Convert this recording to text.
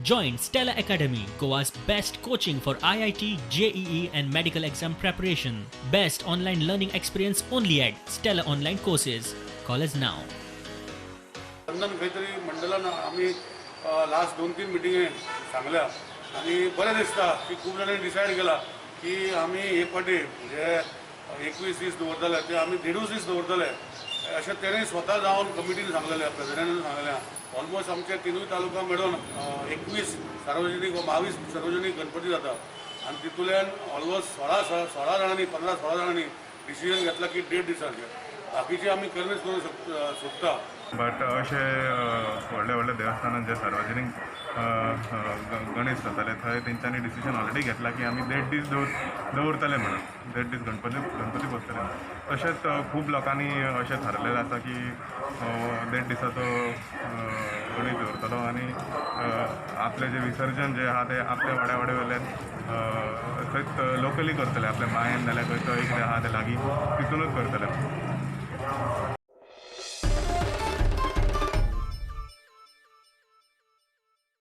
Join Stella Academy, Goa's best coaching for IIT, JEE, and medical exam preparation. Best online learning experience only at Stella Online Courses. Call us now. चंदन खंय तरी मंडळान आमी last दोन तीन मिटिंगे सांगल्या आनी बरें दिसता की खूब जाणांनी डिसायड केला की आमी हे फावटी म्हणजे 21 दीस दवरतले ते आमी देडूच दीस दवरतले अशें तेणी स्वता जावन कमिटीन सांगलेलें, प्रेसिडेंटान सांगलें. ऑलमोस्ट आमचे तिनूय तालुका मेळून 21 सार्वजनीक वा 22 सार्वजनीक गणपती जाता आनी तितूंतल्यान ऑलमोस्ट 16 जाणांनी, 15-16 जाणांनी डिसिजन घेतला की देड दिसांचे. बाकीचे आमी कन्विन्स करूंक सोदता. बट अशे व्हडले व्हडले देवस्थानान जे सार्वजनीक अ, अ, गणेश जाताले, थंय तेंच्यांनी डिसिजन ऑलरेडी घेतला की आमी देड दीस दवरतले म्हणून, देड दीस गणपती बसतले म्हणून. तशेंच खूब लोकांनी अशें थारलेलें आसा की देड दिसाचो गणेश दवरतलो आनी आपलें जें विसर्जन जें आहा तें आपल्या वाड्या वाड्या वयल्यान थंयच लोकली करतले, आपल्या बांयन नाल्यार खंय तळी कितें आहा तें लागीं, तितूनच करतले.